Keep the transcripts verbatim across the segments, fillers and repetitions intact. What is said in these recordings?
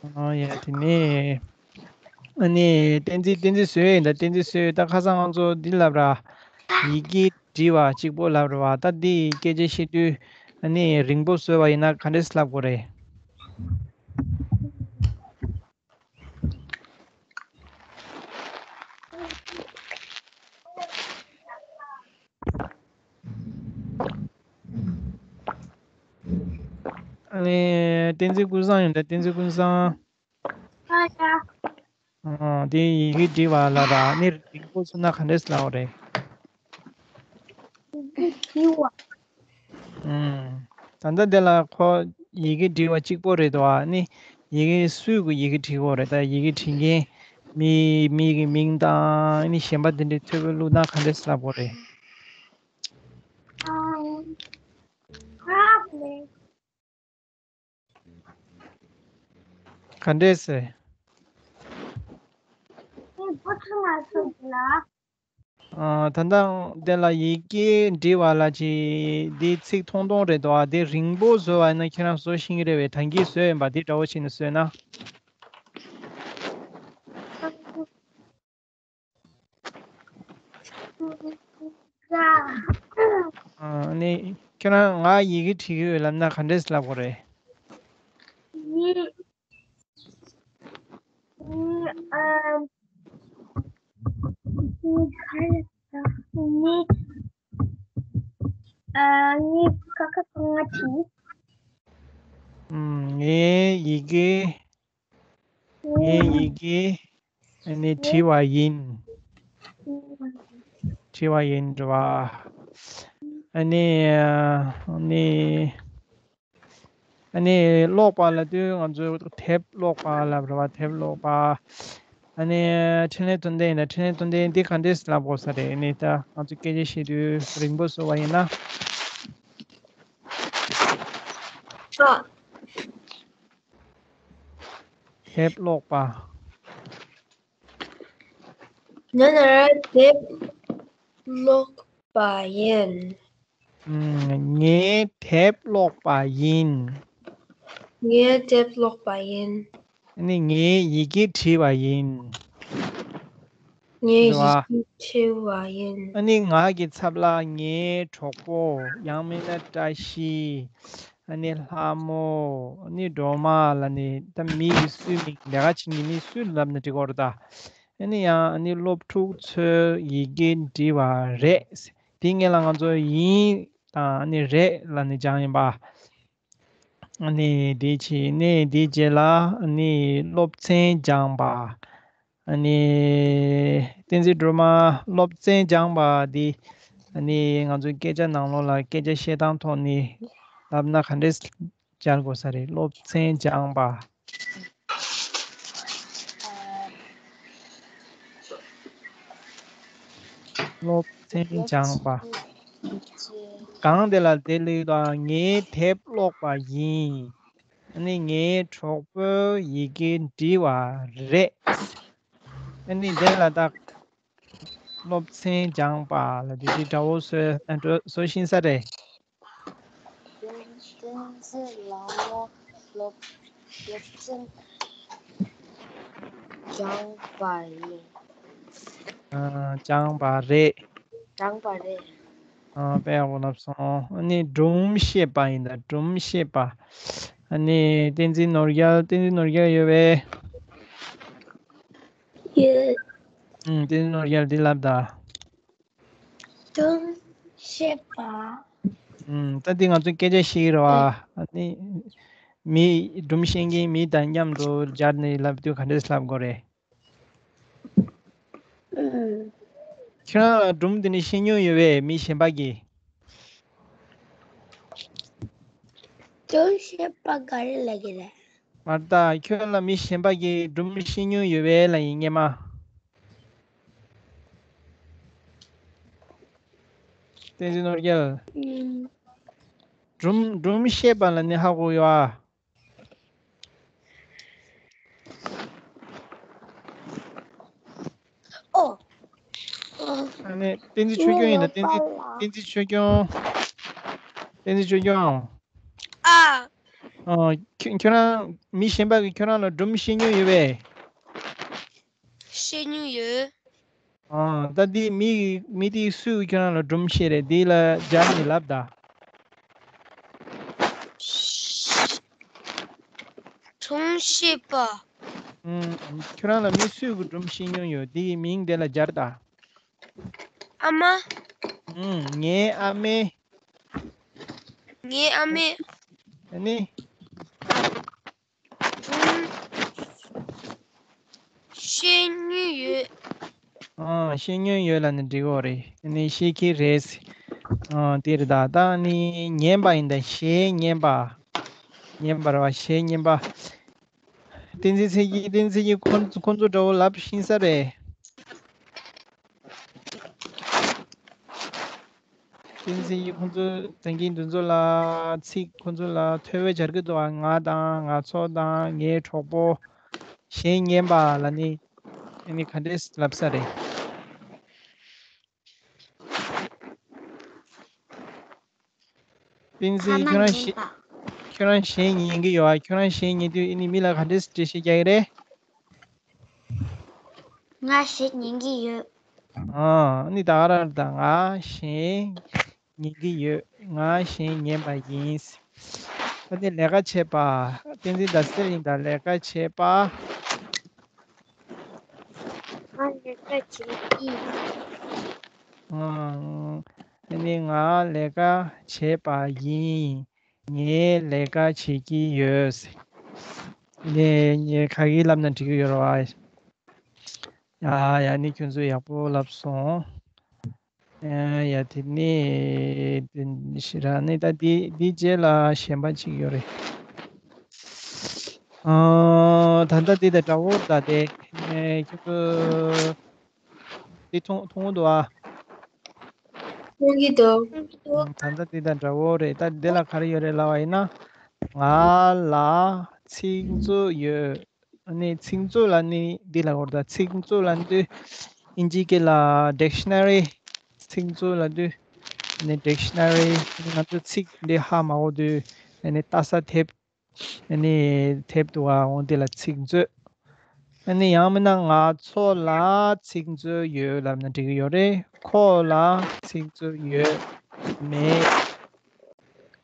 ཨ་ཡ་དེ་ནས་ཨ་ནི་བསྟན་འཛིན་བསྟན་འཛིན་བཟོས་ཡིན་ད། བསྟན་འཛིན་བཟོས་ད་ཁ་སང་ང་ཚོ་འདི་ལབ་ར། ཡི་གེ་འབྲི་བ་གཅིག་པོ་ལབ་ར་བ། ད་འདི་སྐད་ཆ་བཤད་དུས་ཨ་ནི་རིང་པོ་བཟོས་པ་ཡིན་ན་ག་འདྲས་ལབ་དགོས་རེད། ཨ་ནི་བསྟན་འཛིན་ཀུན་བཟང་ཡོད་འདྲ། བསྟན་འཛིན་ཀུན་བཟང་། ཨ་ཡ། ཨ་དེ་ཡི་གེ་འབྲི་བ་ལ་ར་ནི་རིང་པོ་སོང་ན་ག་འདྲས་ལབ་རེད། ཡི་གེ་འབྲི་བ། ཨུམ། ད་ལྟ་འདི་ལ་ཁོ་ཡི་གེ་འབྲི་བ་གཅིག་པོ་རེད་དོ། ཨ་ནི་ཡི་གེ་སུས་གི་ཡི་གེ་འབྲི་དགོས་རེད། ད་ཡི་གེ་འབྲི་མཁན་མི་མི་གི་མིང་དང་ཨ་ནི་གཞན་པ་དེ་འདྲའི་ཐོ་བལ་བླུགས་ན་ག་འདྲས་ལབ་དགོས་རེད། ག་འདྲས་ཟེར། ཨ་ད་ལྟ་འདི་ལ་ཡི་གེ་འབྲི་བ་ལ་ཅི་འདི་ཚིག་ཐུང་ཐུང་རེད་དོ། ཨ་འདི་རིང་པོ་བཟོ་བ་ཡིན་ན་ཁྱེད་རང་བཟོ་ཤེས་ཀྱི་རེད་པས། ད་གིན་བཟོས་ཡིན་པ་འདི་འདྲ་བོ་བྱས་ནས་བཟོས་ན། ཨ་ནི་ཁྱེད་རང་ང་ཡི་གེ་བྲིས་ཀྱི་ཡོད་ལབ་ན་ག་འདྲས་ལབ་དགོས་རེད། ཡི་ཡི་ཨ་ཡི་ག་རེ་ཡི་ཨ་ཡི་ཀ་ཁ་ག་ང་བྲིས། ཨུམ། ངའི་ཡི་གེ་ངའི་ཡི་གེ་ཨ་ནི་བྲིས་པ་ཡིན། བྲིས་པ་ཡིན་རེད་བ། ཨ་ནི་ཨ་ནི་ཨ་ནི་ཀློག་པ་ལབ་དུས་ང་ཚོས་དེབ་ཀློག་པ་ལབ་རེད་བ། དེབ་ཀློག་པ། ཨ་ནི་འཕྲིན་ལས་དོན་ལྡན་ཡིན་ན་འཕྲིན་ལས་དོན་ལྡན་འདི་ག་འདྲས་ལབ་དགོས་ས་རེད། ཨ་ནི་ད་ང་ཚོ་སྐད་ཆ་བཤད་དུས་རིང་པོ་བཟོ་བ་ཡིན་ན། ཨ། དེབ་ཀློག་པ། ང་ནི་དེབ་ཀློག་པ་ཡིན། ངས་དེབ་ཀློག་པ་ཡིན། ངས་དེབ་ཀློག་པ་ཡིན། ཨ་ནི་ངས་ཡི་གེ་བྲིས་པ་ཡིན། ངས་རེད་བ། ཡི་གེ་བྲིས་པ་ཡིན། ཨ་ནི་ང་གི་ཚབ་ལ་ངའི་གྲོགས་པོ་ཡང་མིན་ན་བཀྲ་ཤིས། ཨ་ནི་ལྷ་མོ། ཨ་ནི་སྒྲོལ་མ་ལབ་ནས་ད་མི་གི་སུའི་མིང་ལས་ཀ་བྱེད་མཁན་མི་སུ་ལབ་ན་འགྲིག་གི་རེད་ད། ཨ་ནི་ཡང་ཨ་ནི་སློབ་ཕྲུག་ཚོས་ཡི་གེ་འབྲི་བ་རེད། དེ་སྔོན་ལ་ང་ཚོ་ཡིན་དང་ཨ་ནི་རེད་ལབ་ནས་སྦྱངས་ཡིན་པ། ཨ་ནི་དེ་བྱས་ནས་དེའི་རྗེས་ལ་ཨ་ནི་སློབ་ཚན་སྦྱངས་པ། ཨ་ནི་བསྟན་འཛིན་སྒྲོལ་མ་སློབ་ཚན་སྦྱངས་པ་འདི་ཨ་ནི་ང་ཚོའི་སྐད་ཆ་ནང་ལོགས་ལ་སྐད་ཆ་བཤད་སྟངས་ཐོག་ནས་ལབ་ན་ག་འདྲས་སྦྱར་དགོས་ས་རེད། སློབ་ཚན་སྦྱངས་པ། སློབ་ཚན་སྦྱངས་པ། གང་དེ་ལ་དེ་ལུས་དང་ངའི་དེབ་ཀློག་པ་ཡིན། ཨ་ནི་ངའི་གྲོགས་པོས་ཡི་གེ་འབྲི་བ་རེད། ཨ་ནི་དེ་ལ་ད་སློབ་ཚན་སྦྱངས་པ་ལ་དེ་དེ་འདྲ་བོ་བཟོས་ཨ་འགྲོ་བཟོ་ཤེས་ས་རེད། བསྟན་བསྟན་འཛིན་ལྷ་མོ་སློབ་སློབ་ཚན་སྦྱངས་པ་ཡིན། ཨ། སྦྱངས་པ་རེད། སྦྱངས་པ་རེད། ཨ། དཔེ་ཡག་པོ་ལབ་སོང་། ཨ་ནི་སྒྲུང་བཤད་པ་ཡིན་ད། སྒྲུང་བཤད་པ། ཨ་ནི་བསྟན་འཛིན་ནོར་རྒྱལ། བསྟན་འཛིན་ནོར་རྒྱལ་ཡོད་པས། ཡོད། ཨུམ། བསྟན་འཛིན་ནོར་རྒྱལ་འདི་ལབ་ད། སྒྲུང་བཤད་པ། ཨུམ། ད་འདི་ང་ཚོ་སྐད་ཆ་བཤད་ཀྱི་རེད་བ། ཨ་ནི་མི་སྒྲུང་བཤད་མཁན་མི་དང་མཉམ་དུ་སྦྱར་ནས་ལབ་དུས་ག་འདྲས་ལབ་དགོས་རེད། ཁྱེད་རང་ལ་སྒྲུང་འདི་ནི་ཤེས་མྱོང་ཡོད་པས། མི་གཞན་པ་གིས། སྒྲུང་བཤད་པ་ག་རེ་ལབ་ཀྱི་རེད། མ་རེད་ད། ཁྱོད་ལ་མི་གཞན་པ་གིས་སྒྲུང་ཤེས་མྱོང་ཡོད་པས་ལབ་ཡིན་སྔན་མ། བསྟན་འཛིན་ནོར་རྒྱལ། ཨུམ། སྒྲུང་སྒྲུང་བཤད་པ་ལ་ནི་ཧ་གོ་ཡོད་ཨ། ཨོ། ཨ་ནི་བསྟན་འཛིན་ཆོས་སྐྱོང་ཡིན་ན། བསྟན་འཛིན་བསྟན་འཛིན་ཆོས་སྐྱོང་། བསྟན་འཛིན་ཆོས་སྐྱོང་། ཨ། ཨ། ཁྱོད་ཁྱོད་རང་མི་གཞན་པ་གིས་ཁྱོད་རང་ལ་སྒྲུང་བཤད་མྱོང་ཡོད་པས། བཤད་མྱོང་ཡོད། ཨ། ད་འདི་མི་མི་དེ་སུས་ཁྱོད་རང་ལ་སྒྲུང་བཤད་རེད། འདི་ལ་སྦྱར་ནས་ལབ་ད། སྒྲུང་བཤད་པ། ཨུམ། ཁྱོད་རང་ལ་མི་སུས་གི་སྒྲུང་བཤད་མྱོང་ཡོད། འདི་གི་མིང་དེ་ལ་སྦྱར་ད། ཨ་མ། ཨུམ། ངའི་ཨ་མས། ངའི་ཨ་མས། ཨ་ནི། སྒྲུང་བཤད་མྱོང་ཡོད། ཨ། བཤད་མྱོང་ཡོད་ལབ་ན་འགྲིག་གི་རེད། ཨ་ནི་བཤད་ཀྱི་རེད། ཨ། དེ་རེད་ད། ད་ནི་ཉན་པ་ཡིན་ད། གཞས་ཉན་པ། ཉན་པ་རེད་བ། གཞས་ཉན་པ། བསྟན་འཛིན་ཚེ་སྐྱིད། བསྟན་འཛིན་ཚེ་སྐྱིད་ཁོ་ཁོ་ཚོ་འདྲ་བོ་ལབ་ཤེས་ས་རེད། བསྟན་འཛིན་ཚེ་སྐྱིད་ཁོ་ཚོ་ད་གིན་འདི་ཚོ་ལ་ཚིག་ཁོ་ཚོ་ལ་ཐོས་པ་སྦྱར་གི་འདུག་ཨ། ང་དང་ང་ཚོ་དང་ངའི་གྲོགས་པོ། གཞས་ཉན་པ་ལབ་ནི། ཨ་ནི་ག་འདྲས་ལབ་ས་རེད། བསྟན་འཛིན། ཁྱོད་རང་གཞས་ཁྱོད་རང་གཞས་ཉན་གི་ཡོད་ཨ། ཁྱོད་རང་གཞས་ཉན་དུས་ཨ་ནི་མི་ལ་ག་འདྲས་འགྲེལ་བཤད་རྒྱག་གི་རེད། ང་གཞས་ཉན་གི་ཡོད། ཨ། ཨ་ནི་ད་ག་རང་ད། ང་གཞས་ཉན་གི་ཡོད། ང་གཞས་ཉན་པ་ཡིན། ད་ནི་ལས་ཀ་བྱེད་པ། བསྟན་འཛིན་ཟླ་གསལ་ཡིན་ད། ལས་ཀ་བྱེད་པ། ང་ལས་ཀ་བྱེད་ཀྱི་ཡིན། ཨ་ནི་ང་ལས་ཀ་བྱེད་པ་ཡིན། ངས་ལས་ཀ་བྱེད་ཀྱི་ཡོད། ངས་ངས་ག་གི་ལབ་ན་འགྲིག་གི་ཡོད་རེད་བ། ཡ་ཡ། ནི་ཁྱོད་ཚོས་ཡག་པོ་ལབ་སོང་། ཨ། ཡ། དེ་ནི་དེ་ཞེ་དྲག་ནི་ད་འདི་འདི་རྗེས་ལ་གཞན་པ་ཅིག་ཡོད་རེད། ཨ། ད་ལྟ་འདི་དང་འདྲ་བོ་ད་དེ། ཨ། ཁྱོད་ཚོ་འདི་མཐོང་མཐོང་གི་འདུག་ཨ། མཐོང་གི་འདུག་ཨ། ད་ལྟ་འདི་དང་འདྲ་བོ་རེད། ད་འདི་ལ་ག་རེ་ཡོད་རེད་ལབ་པ་ཡིན་ན། ང་ལ་ཚིག་མཛོད་ཡོད། ཨ་ནི་ཚིག་མཛོད་ལབ་ནི་འདི་ལ་གོ་རེད་ད། ཚིག་མཛོད་ལབ་དུས་ཨིན་ཇི་སྐད་ལ་ཌིག་ཤ་ན་རི། ཚིག་མཛོད་ལབ་དུས་ཨ་ནི་ཌིག་ཤ་ན་རི། ང་ཚོ་ཚིག་འདི་ཧ་མ་གོ་དུས་ཨ་ནི་ལྟ་ས་དེབ། ཨ་ནི་དེབ་འདུག་ག་འོ་འདི་ལ་ཚིག་མཛོད། ཨ་ནི་ཡང་མིན་ན་ང་ཚོ་ལ་ཚིག་མཛོད་ཡོད་ལབ་ན་འགྲིག་གི་ཡོད་རེད། ཁོ་ལ་ཚིག་མཛོད་ཡོད་མེད།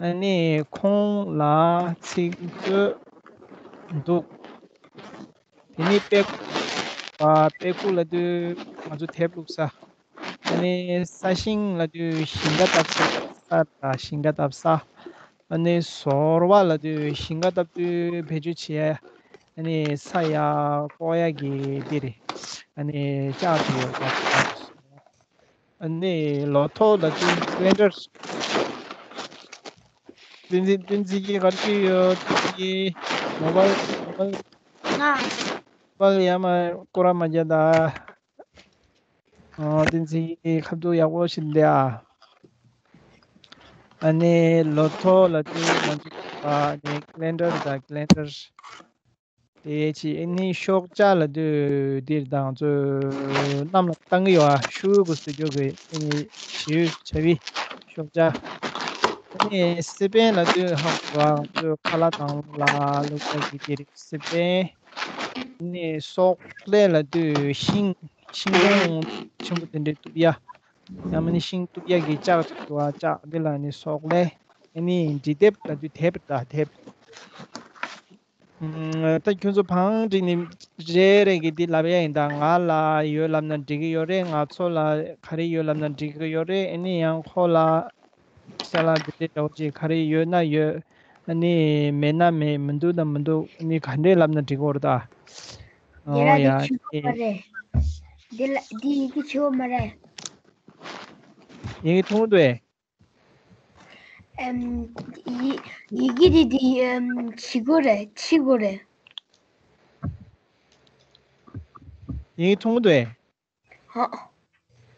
ཨ་ནི་ཁོང་ལ་ཚིག་མཛོད་འདུག་དེ་ནི་དཔེ་ཁུག་པ། དཔེ་ཁུག་ལབ་དུས་ང་ཚོ་དེབ་བླུགས་ས། ཨ་ནི་ས་ཞིང་ལབ་དུས་ཞིང་ཁ་བཏབ་ས། ས་དང་ཞིང་ཁ་བཏབ་ས། ཨ་ནི་ཟོར་བ་ལབ་དུས་ཞིང་ཁ་བཏབ་དུས་བེད་སྤྱོད་བྱེད་ཡ། ཨ་ནི་ས་ཡ་བཀོག་ཡ་གི་འདི་རེད། ཨ་ནི་ལྕགས་ཅིག་ཡོད་པ། ཨ་ནི་ལོ་ཐོག་ལབ་དུས་ཀི་ལེན་ཌར། བསྟན་འཛིན། བསྟན་འཛིན་གྱིས་ག་རེ་བྲིས་ཡོད། བསྟན་འཛིན་མོ་བལ། མོ་བལ། ང་། མོ་བལ་ཡ་མ་སྐོར་ར་མ་རྒྱག་ད། ཨོ། བསྟན་འཛིན་གྱིས་ཁ་ཐུག་ཡག་པོ་ཞིག་འདི་ཨ། ཨ་ནི་ལོ་ཐོག་ལབ་དུས་ང་ཚོ་ཨ་ནི་ཀི་ལེན་ཌར་དང་། ཀི་ལེན་ཌར། དེ་ཅི་ཨ་ནི་ཤོག་བྱ་ལབ་དུས་འདིར་དང་ཚོ་གནམ་ལ་བཏང་གི་ཡོད་ཨ། ཤུ་གུ་སུ་རྒྱོ་གི་ཨ་ནི་ཞུ་བྱ་བི་ཤོག་བྱ། ཨ་ནི་སི་པན་ལབ་དུས་ཧ་གོ་ཨ། ང་ཚོ་ཁ་ལག་དང་ལ་ལུག་པ་གི་དེ་རིགས་སི་པན། ཨ་ནི་སོག་ལེ་ལབ་དུས་ཤིང་། ཤིང་སྡོང་ཆེན་པོ་དེ་འདྲའི་གཏུབ་ཡ། ཡང་མིན་ན་ཤིང་གཏུབ་ཡ་གི་ལྕགས་ཅིག་འདུག་ཨ། ལྕགས་འདི་ལ་ནི་སོག་ལེ། ཨ་ནི་འབྲི་དེབ་ལབ་དུས་དེབ་རེད་ད། དེབ། ཨུམ། ད་ཁྱོད་ཚོ་བང་བསྒྲིགས་ནས་རེ་རེ་གིས་འདི་ལབ་ཡ་ཡིན་ད། ང་ལ་ཡོད་ལབ་ན་འགྲིག་གི་ཡོད་རེད། ང་ཚོ་ལ་ག་རེ་ཡོད་ལབ་ན་འགྲིག་གི་ཡོད་རེད། ཨ་ནི་ཡང་ཁོ་ལ་ས་ལ་འདི་འདྲའི་འདྲ་བོ་ཅིག་ག་རེ་ཡོད་ན་ཡོད། ཨ་ནི་མེད་ན་མེད། མི་འདུག་ན་མི་འདུག་ཨ་ནི་ག་འདྲས་ལབ་ན་འགྲིག་གི་ཡོད་རེད་ད། ཨོ་ཡ། ཡ་དེ་ཆེ་བོ་མ་རེད། འདི་ལ་འདི་ཡི་གེ་ཆེ་བོ་མ་རེད། ཡི་གེ་མཐོང་འདུག་ཨེ། ཨེམ། ཡི་ཡི་གེ་འདི་འདི་ཨེམ་ཆེ་གོ་རེད། ཆེ་གོ་རེད། ཡི་གེ་མཐོང་འདུག་ཨེ། ཧ།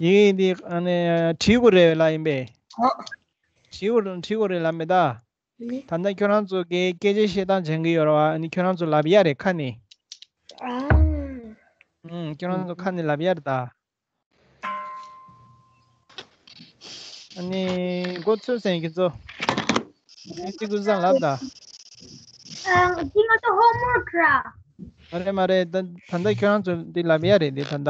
ཡི་གེ་འདི་ཨ་ནི་བྲིས་དགོས་རེད་ལབ་ཡིན་པས། ཧ། བྲིས་དགོས་བྲིས་དགོས་རེད་ལབ་མེད་ད། ནི། ད་ལྟ་ཁྱོད་རང་ཚོ་གིས་སྐད་ཆ་བཤད་སྟངས་སྦྱང་གི་ཡོད་རེད་བ། ཨ་ནི་ཁྱོད་རང་ཚོ་ལབ་ཡ་རེད་ཁ་ནས། ཨ། ཨུམ། ཁྱོད་རང་ཚོ་ཁ་ནས་ལབ་ཡ་རེད་ད། ཨ་ནི་མགོ་ཚོས་ཟེར་ཁྱོད་ཚོ། ཨ་ནི་ཀུན་བཟང་ལབ་ད། ཨ། འདི་ང་ཚོ་ཧོམ་ཝརཀ་ར། མ་རེད་མ་རེད། ད་ད་ལྟ་ཁྱོད་རང་ཚོ་འདི་ལབ་ཡ་རེད། འདི་ད་ལྟ།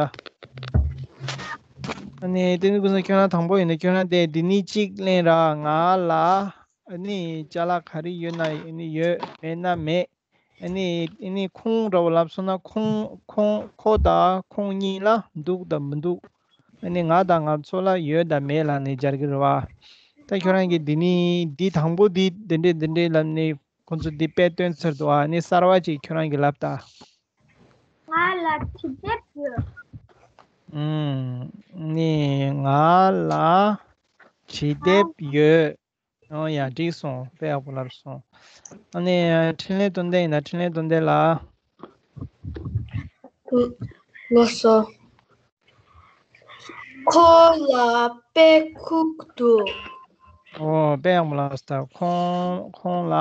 ཨ་ནི་བསྟན་འཛིན་ཀུན་བཟང་ཁྱོད་རང་དང་པོ་ཡིན་ན་ཁྱོད་རང་དེ་འདི་ནི་གཅིག་ལེན་ར། ང་ལ་ཨ་ནི་ཅ་ལག་ག་རེ་ཡོད་ན་ཨ་ནི་ཡོད། མེད་ན་མེད། ཨ་ནི་ཨ་ནི་ཁོང་འདྲ་བོ་ལབ་སོང་ན་ཁོང་ཁོང་ཁོ་དང་ཁོང་གཉིས་ལ་འདུག་དང་མི་འདུག་ཨ་ནི་ང་དང་ང་ཚོ་ལ་ཡོད་དང་མེད་ལབ་ནས་སྦྱར་གི་རེད་བ། ད་ཁྱོད་རང་གིས་འདི་ནི་འདི་དང་པོ་འདི་འདི་འདྲས་འདི་འདྲས་ལབ་ནས་ཁོང་ཚོ་འདི་དཔེ་སྟོན་ཚར་འདུག་ཨ་ནི་གསར་བ་ཅིག་ཁྱོད་རང་གིས་ལབ་ད། ང་ལ་བྱིས་དེབ་ཡོད། ཨུམ། ནི་ང་ལ་བྱིས་དེབ་ཡོད། ཨོ་ཡ། འགྲིག་སོང་། དཔེ་ཡག་པོ་ལབ་སོང་། ཨ་ནི་འཕྲིན་ལས་དོན་ལྡན་ཡིན་ན་འཕྲིན་ལས་དོན་ལྡན་ལ། ལགས་སོ། ཁོ་ལ་དཔེ་ཁུག་འདུག་ཨོ་དཔེ་ཡག་པོ་ལབ་སོང་། ཁོང་ཁོང་ལ་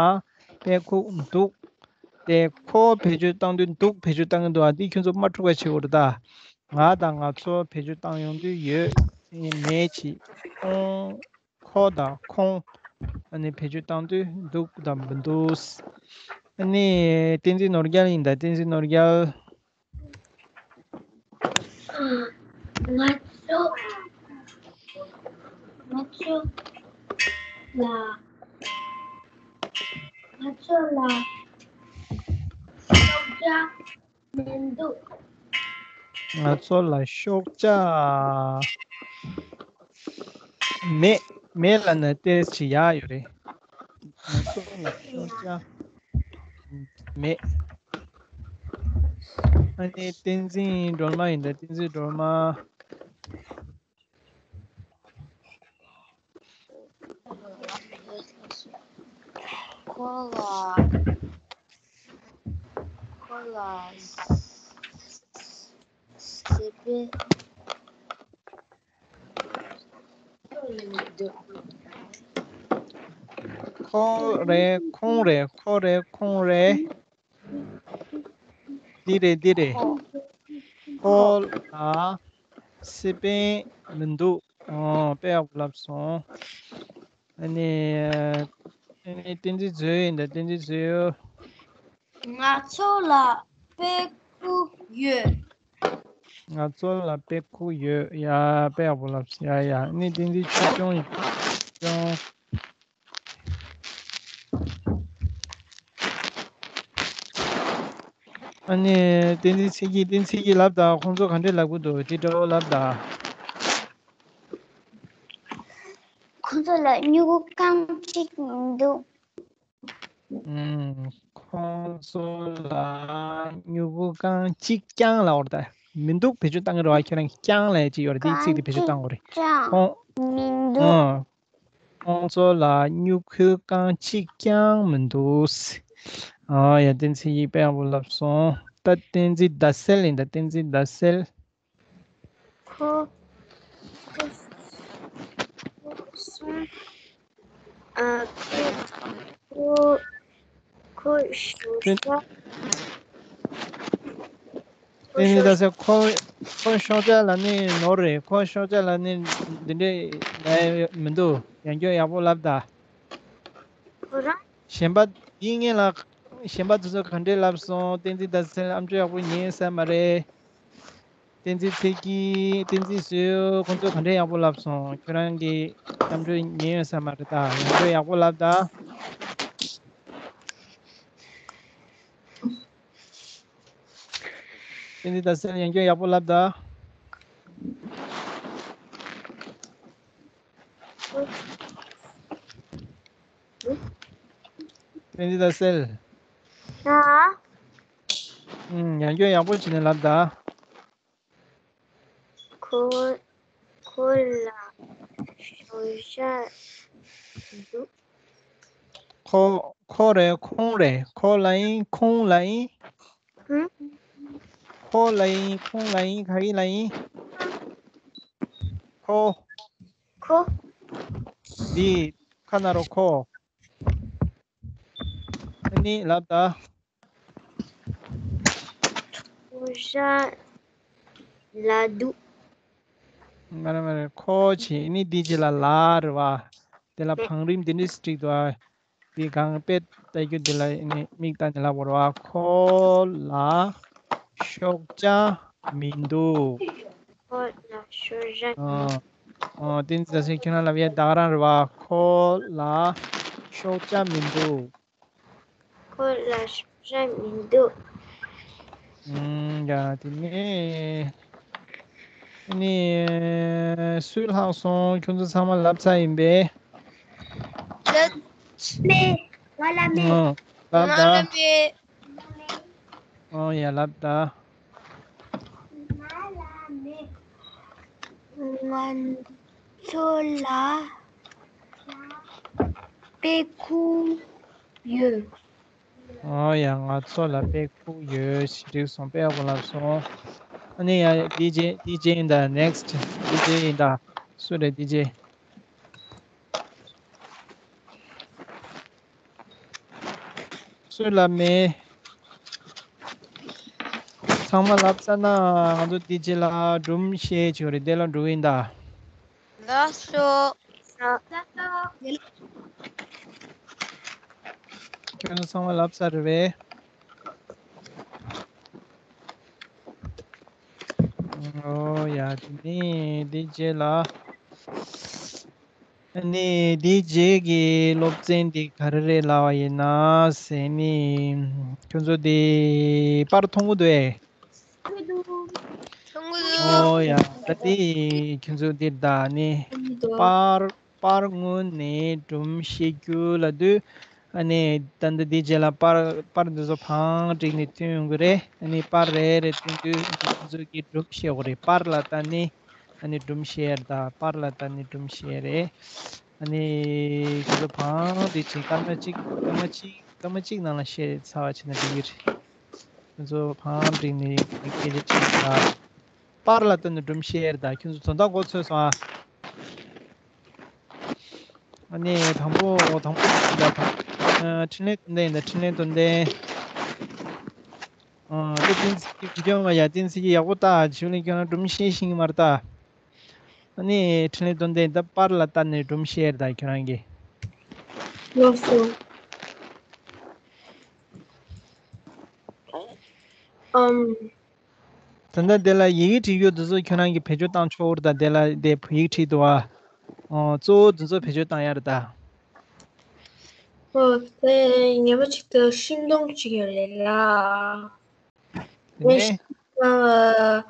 དཔེ་ཁུག་འདུག་དེ་ཁོ་བེད་སྤྱོད་བཏང་དུས་འདུག་བེད་སྤྱོད་བཏང་གི་འདུག་ཨ་འདི་ཁྱོད་ཚོ་མ་འཁྲུག་པ་བྱེད་དགོས་རེད་ད། ང་དང་ང་ཚོ་བེད་སྤྱོད་བཏང་ཡོང་དུས་ཡོད། ཨེ་མེད་ཅིག་ཁོང་ཁོ་དང་ཁོང་ཨ་ནི་བེད་སྤྱོད་བཏང་དུས་འདུག་དང་མི་འདུག་ཨ་ནི་བསྟན་འཛིན་ནོར་རྒྱལ་ཡིན་ད། བསྟན་འཛིན་ནོར་རྒྱལ། ང་ཚོ་ང་ཚོ་ལ་ང་ཚོ་ལ་ཤོག་བྱ་མི་འདུག་ང་ཚོ་ལ་ཤོག་བྱ་མེད། མེད་ལབ་ན་ཏོག་ཙམ་ཡག་ཡོད་རེད། ང་ཚོ་ལ་ཤོག་བྱ་མེད། ཨ་ནི་བསྟན་འཛིན་སྒྲོལ་མ་ཡིན་ད། བསྟན་འཛིན་སྒྲོལ་མ། ཁོ་ལ་ཁོ་ལ་སེ་པན་ཁོ་རེད། ཁོང་རེད། ཁོ་རེད། ཁོང་རེད། འདི་རེད། འདི་རེད། ཁོ་ལ་སེ་པན་མི་འདུག་ཨོ་དཔེ་ཡག་པོ་ལབ་སོང་། ཨ་ནི་ཨ་ནི་བསྟན་འཛིན་ཚེ་ཡོན་དང་། བསྟན་འཛིན་ཚེ་ཡོན། ང་ཚོ་ལ་དཔེ་ཁུག་ཡོད། ང་ཚོ་ལ་དཔེ་ཁུག་ཡོད། ཡ་དཔེ་ཡག་པོ་ལབ་སོང་། ཡ་ཡ། ཨ་ནི་བསྟན་འཛིན་ཆོས་སྐྱོང་ཡིན། སྐྱོང་། ཨ་ནི་བསྟན་འཛིན་ཚེ་སྐྱིད། བསྟན་འཛིན་ཚེ་སྐྱིད་ལབ་ད། ཁོང་ཚོ་ག་འདྲས་ལབ་གི་འདུག་དེ་འདྲ་བོ་ལབ་ད། ཁོང་ཚོ་ལ་སྨྱུ་གུ་རྐང་གཅིག་མི་འདུག་ཨུམ། ཁོང་ཚོ་ལ་སྨྱུ་གུ་རྐང་གཅིག་རྐྱང་ལབ་དགོས་རེད་ད། མི་འདུག་བེད་སྤྱོད་བཏང་གི་རེད་བ། ཁྱེད་རང་རྐྱང་ལབ་ཡ་ཅིག་ཡོད་རེད། དེའི་ཚིག་དེ་བེད་སྤྱོད་བཏང་དགོས་རེད། ཁོང་མི་འདུག་ཨུམ། ཁོང་ཚོ་ལ་སྨྱུ་གུ་རྐང་གཅིག་རྐྱང་མི་འདུག་ཨ་ཡ། བསྟན་འཛིན་ཚེ་སྐྱིད་དཔེ་ཡག་པོ་ལབ་སོང་། ད་བསྟན་འཛིན་ཟླ་གསལ་ཡིན་ད། བསྟན་འཛིན་ཟླ་གསལ། ཁོ་ཁོ་ཁོ་སོང་། ཨ་ཁོ་ཁོ་ཁོ་ཤོག་བྱ། བསྟན་འཛིན་ཟླ་གསལ། ཁོ་ཁོ་ཤོག་བྱ་ལབ་ནི་ནོར་རེད། ཁོ་ཤོག་བྱ་ལབ་ནི་འདི་འདྲས་ལབ་མི་འདུག་ཡང་སྐྱར་ཡག་པོ་ལབ་ད། ཁོ་རང་། གཞན་པ་འདི་ངེད་ལ་གཞན་པ་དེ་ཚོ་ག་འདྲས་ལབ་སོང་། བསྟན་འཛིན་ཟླ་གསལ་ཨམ་ཅོག་ཡག་པོ་ཉན་ཡོད་ས་མ་རེད། བསྟན་འཛིན་ཚེ་སྐྱིད། བསྟན་འཛིན་བཟོས། ཁོང་ཚོ་ག་འདྲས་ཡག་པོ་ལབ་སོང་། ཁྱོད་རང་གིས་ཨམ་ཅོག་ཉན་ཡོད་ས་མ་རེད་ད། ཡང་སྐྱར་ཡག་པོ་ལབ་ད། བསྟན་འཛིན་ཟླ་གསལ་ཡང་སྐྱར་ཡག་པོ་ལབ་ད། བསྟན་འཛིན་ཟླ་གསལ། ཨ། ཨུམ། ཡང་སྐྱར་ཡག་པོ་བྱས་ནས་ལབ་ད། ཁོ་ཁོ་ལ་ཤོག་བྱ་འདུག་ཁོ་ཁོ་རེད། ཁོང་རེད། ཁོ་ལ་ཡིན། ཁོང་ལ་ཡིན། ཧུམ། ཁོ་ལ་ཡིན། ཁོང་ལ་ཡིན། ཁོ། ཁོ། འདི་ཁ་ན་རོ་ཁོ། ཨ་ནི་ལབ་ད། ཁོ་ཤ་ལ་འདུག་མ་རེད་མ་རེད། ཁོ་བྱས་ནི་འདི་རྗེས་ལ་ལ་རེད་བ། དེ་ལ་བང་རིམ་འདི་འདྲས་བསྒྲིགས་འདུག་ཨ། འདི་གང་དཔེ་ལྟ་རྒྱུ་འདི་ལ་ནི་མིག་ལྟ་ནས་ལབ་དགོས་རེད་བ། ཁོ་ལ་ཤོག་བྱ་མི་འདུག་ཁོ་ལ་ཤོག་བྱ་མི་འདུག་ཨོ། ཨོ། བསྟན་འཛིན་རྡ་སའི་ཁྱོད་རང་ལབ་ཡ་ད་ག་རང་རེད་བ། ཁོ་ལ་ཤོག་བྱ་མི་འདུག་ཁོ་ལ་ཤོག་བྱ་མི་འདུག་ཨུམ། ཡ། དེ་ནས་ནི་སུས་ལྷག་སོང་། ཁྱོད་ཚོ་ཚང་མ་ལབ་ཚར་ཡིན་པས། ལབ་མེད། ང་ལབ་མེད། ཨོ། ལབ་ད། ང་ལབ་མེད། ཨོ་ཡ། ལབ་ད། ང་ལབ་མེད། ང་ཚོ་ལ་དཔེ་ཁུག་ཡོད། ཨོ་ཡ། ང་ཚོ་ལ་དཔེ་ཁུག་ཡོད། འགྲིག་སོང་། དཔེ་ཡག་པོ་ལབ་སོང་། ཨ་ནི་ཡ། ཌི་ཇེ། ཌི་ཇེ་ཡིན་ད། ནེག་སི་ཊི་ཌི་ཇེ་ཡིན་ད། སུ་རེད་ཌི་ཇེ། སུས་ལབ་མེད། ཚང་མ་ལབ་ཚར་ན་ང་ཚོ་ཌི་ཇེ་ལ་སྒྲུང་བཤད་ཆོག་རེད། དེ་ལ་འགྲོ་གི་ཡིན་ད། ལགས་སོ། ཁྱོད་ཚོ་ཚང་མ་ལབ་ཚར་རེད་པས། ཨོ་ཡ། དེ་ནས་དེའི་རྗེས་ལ། ཨ་ནི་དེའི་རྗེས་ཀྱི་སློབ་ཚན་དེ་ག་རེ་རེད་ལབ་པ་ཡིན་ན་ཟེར་ནི། ཁྱོད་ཚོ་དེ་པར་མཐོང་གི་འདུག་ཨེ། མཐོང་གི་འདུག་ཨོ་ཡ། ད་དེ་ཁྱོད་ཚོ་འདིར་ད་ནི་པར། པར་སྔོན་ནས་སྒྲུང་བཤད་རྒྱུ་ལབ་དུས། ཨ་ནི་ད་ལྟ་འདིའི་རྗེས་ལ་པར། པར་འདི་ཚོ་བང་བསྒྲིགས་ནས་ཐོན་ཡོང་གི་རེད། ཨ་ནི་པར་རེ་རེ་ཐོན་དུས་ཁྱོད་ཚོ་གིས་སྒྲུང་བཤད་དགོས་རེད། པར་ལ་ལྟ་ནས་ཨ་ནི་སྒྲུང་བཤད་ཡ་རེད་ད། པར་ལ་ལྟ་ནས་སྒྲུང་བཤད་ཡ་རེད། ཨ་ནི་ཁྱོད་ཚོ་བང་འདི་བྱས། སྐར་མ་གཅིག་སྐར་མ་གཅིག་སྐར་མ་གཅིག་ནང་ལ་བཤད་ཚར་བ་བྱས་ན་འགྲིག་གི་རེད། ཁྱོད་ཚོ་བང་བསྒྲིགས་ནས་སྐད་ཆ་དྲིས་ད། པར་ལ་ལྟ་ནས་སྒྲུང་བཤད་ཡ་རེད་ད། ཁྱོད་ཚོ་དོན་དག་གོ་ཚོད་སོང་ཨ། ཨ་ནི་དང་པོ། དང་པོ་ཡིན་ད། དང་། ཨ། འཕྲིན་ལས་དོན་ལྡན་ཡིན་ད། འཕྲིན་ལས་དོན་ལྡན། ཨ། དེ་བསྟན་འཛིན་གྱིས་བི་ཌིའོ་ང་ཡ། བསྟན་འཛིན་གྱིས་ཡག་པོ་ལྟ། ཞུ་ལེན། ཁྱོད་རང་སྒྲུང་བཤད་ཤེས་ཀྱི་མ་རེད་ད། ཨ་ནི་འཕྲིན་ལས་དོན་ལྡན་ད། པར་ལ་ལྟ་ནས་སྒྲུང་བཤད་ད་ཁྱོད་རང་གིས། ལགས་སོ། ཨམ། ད་ལྟ་དེ་ལ་ཡི་གེ་བྲིས་རྒྱུ་དེ་ཚོ་ཁྱོད་རང་གིས་བེད་སྤྱོད་བཏང་ཆོག་རེད་ད། དེ་ལ་དེ་བོད་ཡིག་བྲིས་འདུག་ཨ། ཨོ། གཙོ་བོ་དེ་ཚོ་བེད་སྤྱོད་བཏང་ཡ་རེད་ད། ཨོ། དེ་ཉི་མ་གཅིག་ཏུ་ཤིང་སྡོང་གཅིག་ཡོད་རེད་ལ། དེ་ནས། ཨ།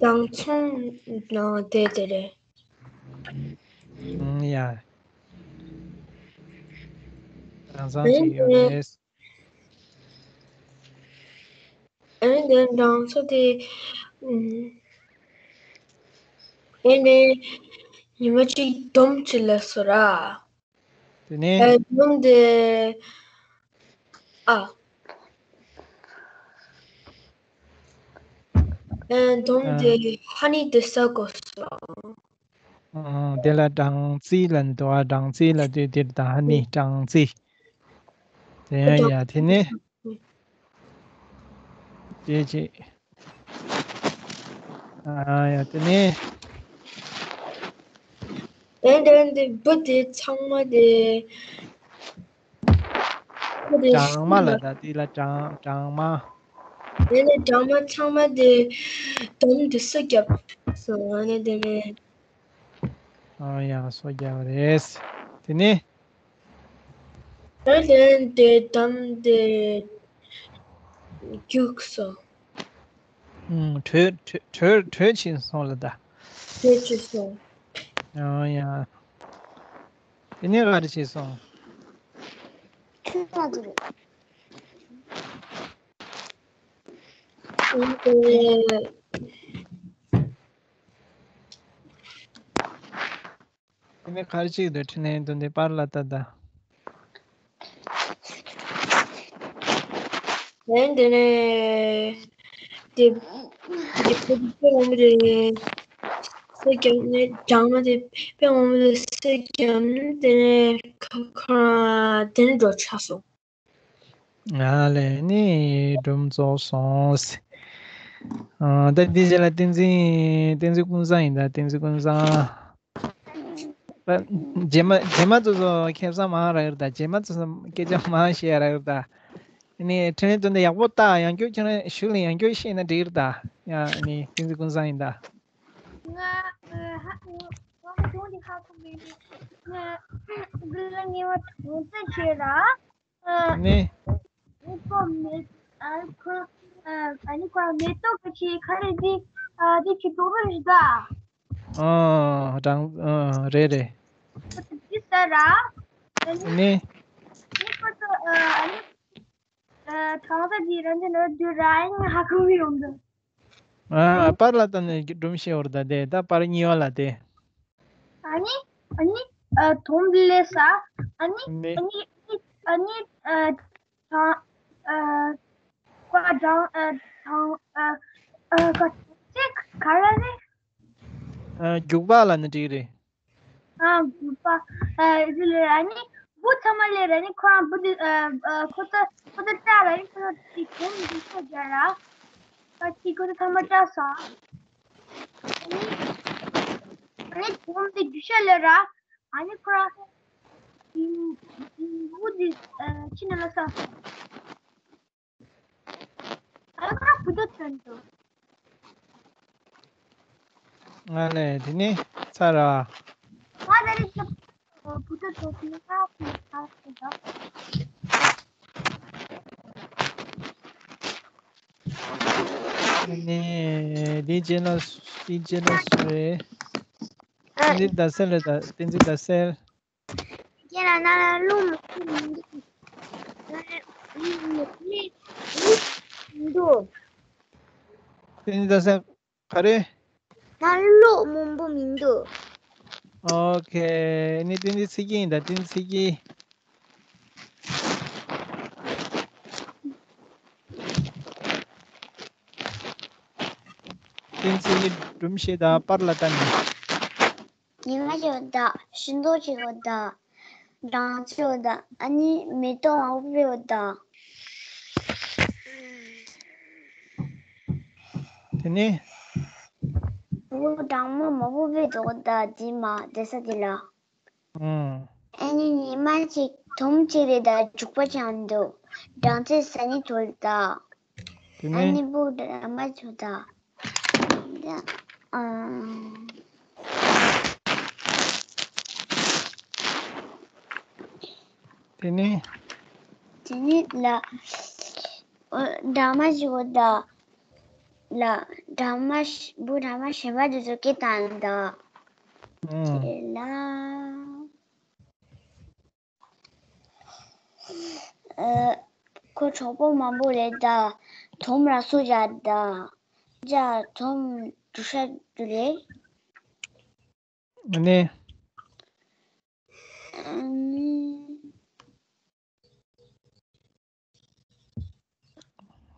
དྭངས་ཚོང་ནང་བསྡད་དེ་རེད། ཨང་། ཡ། དྭངས་གཙང་ཅིག་ཡོད་རེད། ཨེ་འདི་འདྲ་ཚོ་དེ། ཨུམ། ཨེ་ནས་ཉི་མ་གཅིག་སྡོམ་གཅིག་ལ་སོ་ར། དེ་ནས། ཨེ་སྡོམ་དེ། ཨ། ཨེ་སྡོམ་ཨ། དེ་ཧ་ནི་དེ་ཟ་དགོས་སོ། ཨང་། དེ་ལ་སྦྲང་རྩི་ལབ་འདུག་ཨ། སྦྲང་རྩི་ལབ་དུས་འདིར་ད་ཧ་ནི་སྦྲང་རྩི། དེ་ཡང་ཡ། དེ་ནས། དེ་ཅི། ཨ་ཡ། དེ་ནས། ཨེ་འདྲ་འདི་བུ་དེ་ཚང་མ་དེ། བུ་དེ་སྦྲང་མ་ལ་ད། དེ་ལ་སྦྲང་། སྦྲང་མ། དེ་ནས་སྦྲང་མ་ཚང་མ་དེ་སྡོམ་དེ་སོ་བརྒྱབ་སོང་། ཨ་ནི་དེ་ནས། ཨ་ཡ། སོ་བརྒྱབ་རེད། དེ་ནས། ཨ་ལན་དེ་སྡོམ་དེ་རྒྱུགས་སོང་། ཨུམ། བྲོས། བྲོས། བྲོས། བྲོས་ཕྱིན་སོང་ལ་ད། བྲོས་ཕྱིན་སོང་། ཨ་ཡ། དེ་ནས་ག་རེ་བྱས་སོང་། ཁྱོད་ང་ཚོ་རེད། ཨུམ། དེ་ནས། དེ་ནས་ག་རེ་བྱེད་ཀྱི་འདུག་འཕྲིན་ལས་དོན་ལྡན་པར་ལ་ལྟ་ད། ཨེ་འདི་ནས་དེ་དེ་དཔེ་དཔེ་འོང་མི་རེད། སེ་རྒྱབ་ནས་སྦྲང་མ་དེ་དཔེ་འོང་མི་རེད། སེ་རྒྱབ་ནས་དེ་ནས་ཁ་ཁ་དེ་ནས་འགྲོ་ཆགས་སོང་། ང་ལས་ནི་སྒྲུང་རྫོགས་སོང་། ཨ། ད་འདི་རྗེས་ལ་བསྟན་འཛིན། བསྟན་འཛིན་ཀུན་བཟང་ཡིན་ད། བསྟན་འཛིན་ཀུན་བཟང་། ད་རྗེས་མ་རྗེས་མ་ཚོ་ཚོ་ཁེ་བཟང་མང་རག་གི་རེད་ད། རྗེས་མ་ཚོ་ཚོ་སྐད་ཆ་མང་བཤད་རག་གི་རེད་ད། ཨ་ནི་འཕྲིན་ལས་དོན་དུ་ཡག་པོ་ལྟ། ཡང་བསྐྱར་ཁྱེད་རང་ཞུ་ལ་ཡང་བསྐྱར་བཤད་ན་འགྲིག་གི་རེད་ད། ཡང་ཨ་ནི་བསྟན་འཛིན་ཀུན་བཟང་ཡིན་ད། ང་ཨ་ཧ་ང་ང་གདོང་འདི་ཧ་གོ་མེད་ནི། ང་འདི་ལ་ངེས་པ་དོན་རྩ་ཆེ་ར། ཨ་ནི། ཨ་ཁོ་མེ་ཨ་ཁོ་ཨ་ཨ་ནི་ཁོ་མེ་ཏོག་གི་ཆེ་ཁ་རེ་འདི་ཨ་འདི་ཆུ་དོག་པ་རེད་ད། ཨ་དྲང་ཨ་རེད་རེད། ཁོ་ཚོ་འདི་ཟ་ར། ཨ་ནི། ཨ་ནི། ཨ་ནི་ཁོ་ཚོ་ཨ་ཨ་ནི། ཨ་གྲོང་གསེབ་ཀྱི་རང་བཞིན་ལ་བསྡུར་ར་ཡིན་ཧ་གོ་གི་ཡོང་འདུག་ཨ་པར་ལ་ལྟ་ནས་སྒྲུང་བཤད་འོར་ད་དེ་ད་པར་གཉིས་པ་ལ་དེ། ཨ་ནི་ཨ་ནི་ཨ་དོམ་ལས་ས་ཨ་ནི་ནི། ཨ་ནི་ཨ་ནི་ཨ་ཐང་ཨ་ཀ་གྲང་ཨ་ཐང་ཨ་ཨ་ཀ་ཚིག་ག་རེ་རེད། ཨ་རྒྱུག་པ་ལ་ནི་འགྲིག་རེད། ཨ་རྒྱུག་པ་ཨ་རི་ལ་ཨ་ནི་བུ་ཚང་མ་ལས་ར་ནི་ཁོ་རང་བུ་དེ་ཨ་ཨ་ཁོ་ཚོ་ཁོ་ཚོ་བཀྲ་ར་ནི་ཁོ་ཚོ་དེ་དོམ་འདི་ཚོ་རྒྱ་ར་ཨ་ཅི་ཁོ་ཚོ་ཚང་མ་བཀྲ་སོང་། ཨ་ནི་ཨ་ནི་དོམ་དེ་རྒྱུག་ཤ་ལས་ར་ཨ་ནི་ཁོ་རང་ཨིན་ཨིན་བུ་དེ་ཨ་ཕྱི་ནང་ལ་ས་སོང་། ཨ་ཁ་བུ་དོ་ཐོན་དོ། ང་ལས་དེ་ནི་ཚ་ར། ང་ལ་རི་ཁ་བུ་དོ་ཐོན་དོ་ཁ་ཁ་ཁ་ཁ། ནི་དེ་རྗེས་ལ་དེ་རྗེས་ལ་སུ་རེད། བསྟན་འཛིན་ཟླ་གསལ་རེད་ད། བསྟན་འཛིན་ཟླ་གསལ། ཁྱེད་རང་ན་ལ་ལུང་མི་ཐུབ་མི་འདུག་ན་ལུང་མི་འདུག་བསྟན་འཛིན་ཟླ་གསལ་ག་རེ། ན་ལུང་མང་པོ་མི་འདུག་ཨོ་ཁེ། ནི་བསྟན་འཛིན་ཚེ་སྐྱིད་ཡིན་ད། བསྟན་འཛིན་ཚེ་སྐྱིད། བསྟན་འཛིན་ཚེ་སྐྱིད་སྒྲུང་བཤད་དང་པར་ལ་ལྟ་ནས། ཉི་མ་ཞིག་འོ་ད། ཤིང་ཏོག་ཅིག་འོ་ད། སྦྲང་རྩི་འོ་ད། ཨ་ནི་མེ་ཏོག་མང་པོ་འོ་ད། དེ་ནས། འོ་སྦྲང་མ་མང་པོ་འོ་ད་དེ་མ་བསྡད་ས་དེ་ལ། ཨ་ནི་ཉི་མ་གཅིག་དོམ་གཅིག་རེད་ད། རྒྱུག་པ་ཅང་འདུག་སྦྲང་རྩི་ཟ་ནི་ཐོལ་ད། དེ་ཨ་ནི་ནི་བུ་འདྲ་མ་ཆུ་ད། ཨ། དེ་ནི། དེ་ནི་ལ། འོ་སྦྲང་མ་ཞིག་འོ་ད། ལ། སྦྲང་མ་ཞིག་བུ་སྦྲང་མ་གཞན་པ་དེ་ཚོ་སྐད་བཏང་ད། ཨང་། དེ་ལ། ཨ། ཁོ་གྲོགས་པོ་མང་པོ་རེད་ད། དོམ་ར་སུ་བཞག་ད། ཇ་དོམ་འབྲུ་ཤ་འབྲུ་རེད། ཨ་ནི། ཨ་ནི།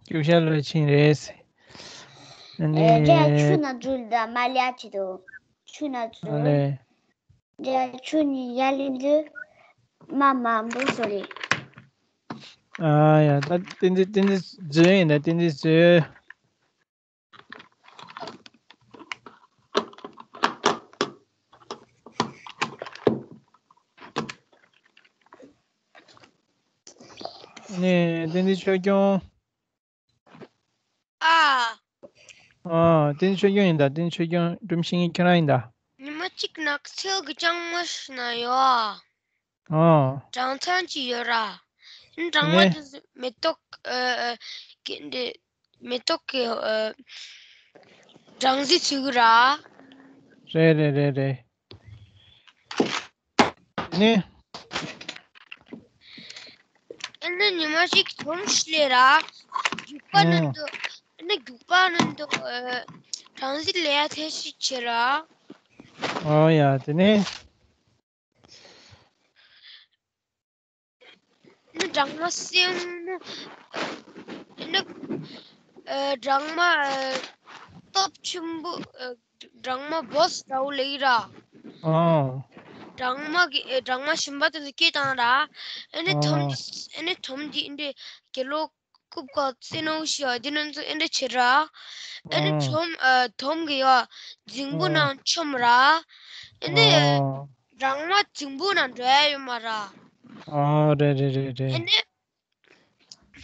རྒྱུག་ཤར་ལ་ཕྱིན་རེད། ཨ་ནི། ཨེ་ཇ་ཆུ་ན་འཛུལ་ད་མ་ལ་ཡ་ཆེ་དོ། ཆུ་ན་འཛུལ། ཨ་ལེ། ཇ་ཆུ་ནི་ཡ་ལི་འཛུལ། མ་མ་འབུ་སོ་རེད། ཨ་ཡ་ད་ཏིན་ཏི་ཏིན་ཏི་འཛུལ་ཡིན་ད་ཏིན་ཏི་འཛུལ། ནས་བསྟན་འཛིན་ཆོས་སྐྱོང་། ཨ། ཨ། བསྟན་འཛིན་ཆོས་སྐྱོང་ཡིན་ད། བསྟན་འཛིན་ཆོས་སྐྱོང་སྒྲུང་བཤད་མཁན་ཁྱེད་རང་ཡིན་ད། ཉི་མ་གཅིག་ནགས་ཚལ་གྱི་ལྕང་མ་ཞིག་ན་ཡོད། ཨ། སྦྲང་ཚང་ཅིག་ཡོད་ར། སྦྲང་མ་ནས་དེ་མེ་ཏོག་ཨ། ཨ། གི་འདི་མེ་ཏོག་གི་ཨ། སྦྲང་རྩི་འཚོལ་གི་ར། རེད་རེད་རེད་རེད། ནི། ཨ་ནི་ཉི་མ་ཞིག་དོམ་ཞིག་སླེབས་ར། རྒྱུག་པ་ནང་དུ། ཨ་ནི་རྒྱུག་པ་ནང་དུ་ཨ། སྦྲང་རྩི་ལེན་ཡ་ཐེངས་ཤིག་བྱས་ར། ཨོ་ཡ་དེ་ནས། ནི་སྦྲང་མ་སེར་མོ། ནི་ཨ། སྦྲང་མ་ཨ། སྟོབས་ཆེན་པོ་ཨ། སྦྲང་མ་བོས་འདྲ་བོ་ལེགས་ར། ཨོ། སྦྲང་མ་གི་ཨ། སྦྲང་མ་གཞན་པ་དེ་ཚོ་སྐད་བཏང་ར། ཨ་ནི་དོམ། ཨོ། ཨ་ནི་དོམ་དེ་འདི་གྱེན་ལོག་རྐུབ་ཀ་རྩེ་ནོ་ཞིག་ཡོད་དེ་ནང་ཚོ་ཨ་འདྲ་བྱེད་ར། ཨ་ནི་ཨོ། དོམ་ཨ། དོམ་གི་ཡ་རྫིང་བུ་ཨོ། ནང་མཆོངས་ར། ཨ་ནི། ཨོ། སྦྲང་མ་འཇིམ་པོ་ནང་འགྲོ་ཡ་ཡོད་མ་ར། ཨོ་རེད་རེད་རེད་རེད། ཨེ་ནི།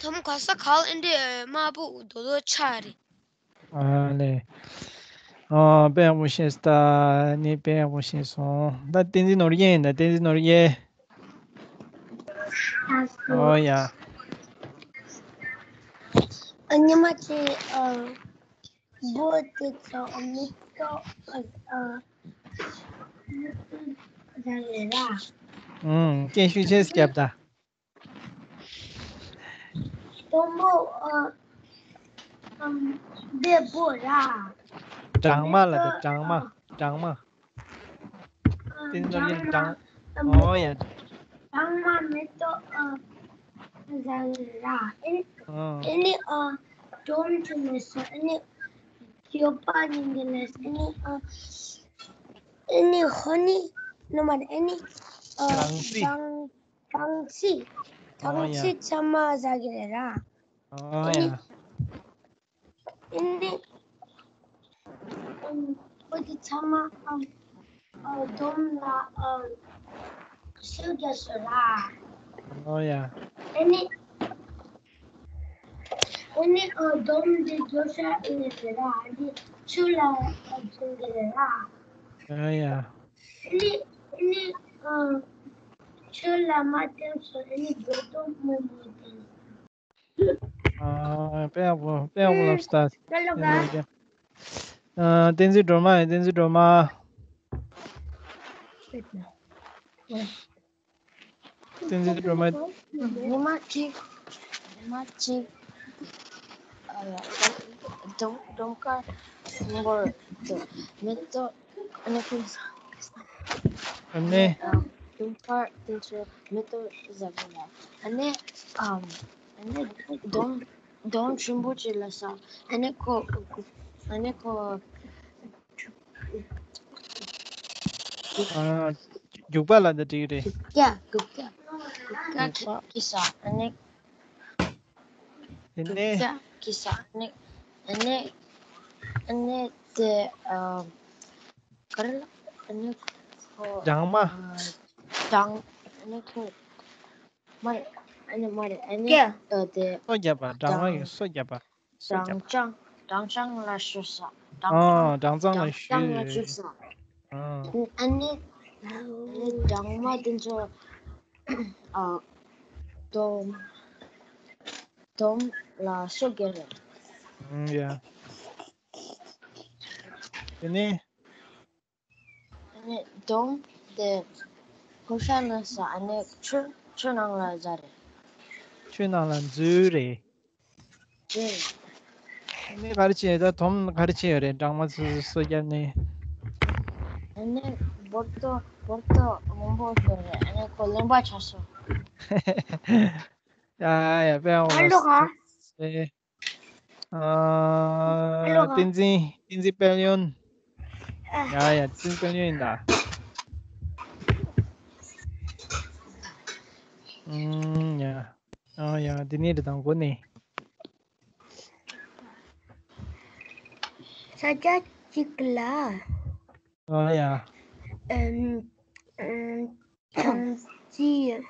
དམ་ག་ས་གལ་ཨེ་འདྲི་དམར་པོ་རྡོ་རྡོ་ཆགས་རེད། ཨ་ལེ། ཨོ་དཔེ་ཡག་པོ་ཤེས་སོང་ད། ནི་དཔེ་ཡག་པོ་ཤེས་སོང་། ད་བསྟན་འཛིན་ནོར་རྒྱས་ཡིན་ད། བསྟན་འཛིན་ནོར་རྒྱས། ཨོ་ཡ། ཨ་ཉི་མ་ཅིག་ཨ་བོད་དེ་ཚོ་མི་ཚོ་ཨ་ཨ་ཟ་ཡོད་ར། ཨུམ། སྐད་ཤུགས་ཆེ་རྒྱབ་ད། དང་པོ་ཨ་ཨམ་འདི་བོད་ར། སྦྲང་མ་ལ་དེ་སྦྲང་མ། སྦྲང་མ། དེ་ནོར་ཡིན་སྦྲང་། ཨོ་ཡ། སྦྲང་མ་མེ་ཏོག་ཨ་ཟ་ཡོད་ར། ཨེ་ཨོ། ཨེ་ནི་ཨ་འབྲོམ་ཆུ་མེད་སོང་། ཨེ་ནི་ཡོད་པ་ཉིན་གི་ལས། ཨེ་ནི་ཨ་ཨེ་ནི་ཧོ་ནི་ནོ་མ་ཨེ་ནི་ཨ་སྦྲང་རྩི། སྦྲང་སྦྲང་རྩི། ཨོ་སྦྲང་ཡ། རྩི་ཚང་མ་ཟ་གི་རེད་ར། ཨོ་ཨེ་ནི་ཡ། ཨེ་ནི། ཨམ། ཁོ་དེ་ཚང་མ་ཨམ། ཨ་དོམ་ལ་ཨམ། ཤུ་རྒྱ་སོ་ར། ཨོ་ཡ། ཨེ་ནི། ཨེ་ནི་ཨ་དོམ་དེ་རྒྱོ་ཤ་ཨེ་ནི་རེད་ར། ཨ་དེ་ཆུ་ལ་ཨ་འཛུལ་གི་རེད་ར། ཨོ་ཡ། ཨེ་ནི་ཨེ་ནི་ཨ་ཆུ་ལ་མ་བཏོན་སོང་། ཨེ་ནི་རྒྱོ་དོམ་མོ་མོ་དེ། ཨ། དཔེ་ཡག་པོ། དཔེ་ཡག་པོ་ལབ་སོང་ད། ཀ་ལོ་ག་ཨ། བསྟན་འཛིན་སྒྲོལ་མ་ཡིན། བསྟན་འཛིན་སྒྲོལ་མ། བསྟན་འཛིན་སྒྲོལ་མ། ཉི་མ་གཅིག་ཉི་མ་གཅིག་ཨ། དུང་དུང་དཀར་སྔོན་པོར་དུ་མེ་ཏོག་ཨ་ནི་ཁོ། ཨ་ནི། ཨ། དུང་དཀར་དེ་ཚོ་མེ་ཏོག་ཟ་གི་ལ། ཨ་ནི། ཨམ། ཨ་ནི་དོམ་དོམ་ཆེན་པོ་ཅིག་ལ་ས། ཨ་ནི་ཁོ། ཨ་ནི་ཁོ། ཨ། རྒྱུག་པ་ལ་འདི་འགྲིག་རེད། རྒྱུག་རྒྱུག་རྒྱུག་རྒྱུག་གི་ས། ཨ་ནི། དེ་ནས། རྒྱུག་རྒྱུག་གི་ས། ཨ་ནི། ཨ་ནི། ཨ་ནི་དེ་ཨ། ག་རེ་ལ། ཨ་ནི་ཁོ། སྦྲང་མ། ཨ། སྦྲང་། ཨ་ནི་ཁོ། མ་རེད། ཨ་ནི་མ་རེད། ཨ་ནི། ཀྱེ། ཨ་དེ། སོ་བརྒྱབ་པ། སྦྲང་མ་གི་སྦྲང་སོ་བརྒྱབ་པ། སོ་བརྒྱབ་པ། སྦྲང་ཆང་། སྦྲང་ཆང་ལ་ཞུ་ས། སྦྲང་ཨ། སྦྲང་ཚང་ལ་སྦྲང་ཆང་ལ་ཞུ། ཞུ་ས། ཨ། ཨ་ནི། ཨ་ནི་སྦྲང་མ་དེ་ཚོ། ཨ། དོམ། དོམ་ལ་སོ་བརྒྱབ་རེད། ཨ་ཡ། དེ་ནས། ཨ་ནི་དོམ་དེ་ཕོ་ཤ་ལ་ས། ཨ་ནི་ཆུ་ཆུ་ནང་ལ་ཟ་རེད། ཆུ་ནང་ལ་འཛུལ་རེད། འཛུལ། ཨ་ནི་ག་རེ་བྱས། ད་དོམ་ག་རེ་བྱས་ཡོད་རེད། སྦྲང་མ་ཚོས་སོ་བརྒྱབ་ནས། ཨ་ནི་བོར་ཏོ་བོར་ཏོ་སྔོན་པོ་ཤོར་རེད། ཨ་ནི་ཁོ་གླེན་པ་ཆགས་སོང་། ཡ་ཡ། དཔེ་ཡག་པོ་ལབ་སོང་། ཨ། བསྟན་འཛིན། བསྟན་འཛིན་དཔལ་ཡོན། ཡ་ཡ། བསྟན་འཛིན་དཔལ་ཡོན་ཡིན་ད། ཨུམ། ཡ། ཨ་ཡ། འདི་ནས་རེད་དང་གོ་ནས། ས་ཆ་གཅིག་ལ། ཨ་ཡ། ཨམ། ཨམ། སྦྲང་རྩི།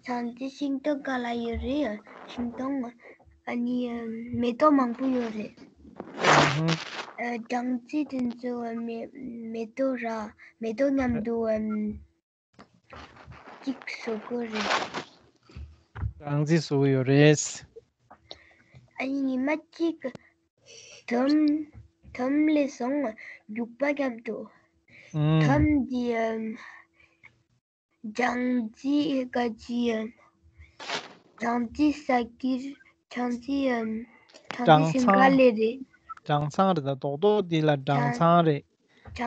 སྦྲང་རྩི་ཤིང་སྡོང་ག་ལ་ཡོད་རེད། ཤིང་སྡོང་། ཨ་ནི་མེ་ཏོག་མང་པོ་ཡོད་རེད། ཨ། སྦྲང་རྩི་དེ་ཚོ་མེ་མེ་ཏོག་ར་མེ་ཏོག་མཉམ་དུ་ཨམ། གཅིག་བཟོ་དགོས་རེད། སྦྲང་རྩི་བཟོ་གི་ཡོད་རེད། ཨ་ནི་ཉི་མ་གཅིག་དོམ་དོམ་ལ་སོང་། རྒྱུག་པ་མཉམ་དུ། ཨུམ། དོམ་འདི་ཨམ། སྦྲང་རྩི་ག་ཅི་ཨམ། སྦྲང་རྩི་ཟ་གི། སྦྲང་རྩི་ཨམ། སྦྲང་རྩི་སྦྲང་ཚང་། ག་ལེ་རེད། སྦྲང་ཚང་རེད་ད། རྡོག་རྡོག་འདི་ལ་སྦྲང་ཚང་རེད།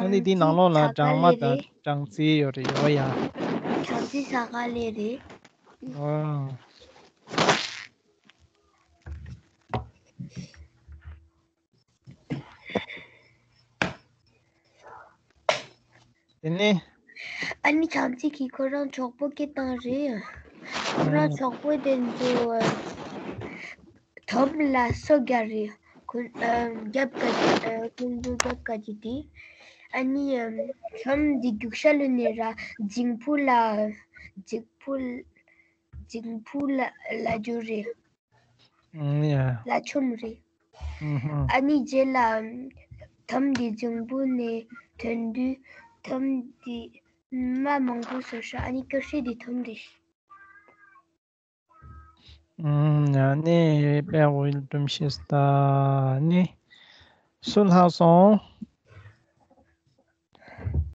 ཨ་ནི་འདི་ནང་ལོགས་ལ་སྦྲང་མ་དང་སྦྲང་རྩི་ཡོད་རེད། ཡོད་ཡ། སྦྲང་རྩི་ཟ་ག་ལེ་རེད། ཨོ། དེ་ནས། ཨ་ནི་སྦྲང་རྩི་གིས་ཁོ་རང་གྲོགས་པོ་སྐད་བཏང་རེད། ཁོ་རང་གྲོགས་པོ་དེ་ཚོ་དོམ་ལ་སོ་བརྒྱབ་རེད། ཁོ་ཨ་བརྒྱབ་ག་ཨ་ཁོང་ཚོ་བརྒྱབ་ག་ཅི་དེ། ཨ་ནི་ཨམ་ལྷམ་འདི་རྒྱུག་ཤར་ལོན་ནས་ར་འཇིང་པོ་ལ་འཇིང་པོ་ལ་འཇིང་པོ་ལ་ལ་རྒྱུ་རེད། ཨང་ཡ། ལ་ཆོམ་རེད། ཨུ་ཧུ། ཨ་ནི་རྗེས་ལ་ཨམ་ཐམ་འདི་འཇིང་པོ་ནས་ཐོན་དུས་ཐམ་འདི་མ་མང་པོ་བཟོ་ཤག་ཨ་ནི་ཀ་ཧྲེ་འདི་ཐོན་རེད། ཨུམ། ཡང་ནི་དཔལ་འོས་སྒྲོམ་ཤེས་ད་ནི་སུ་ལྷག་སོང་།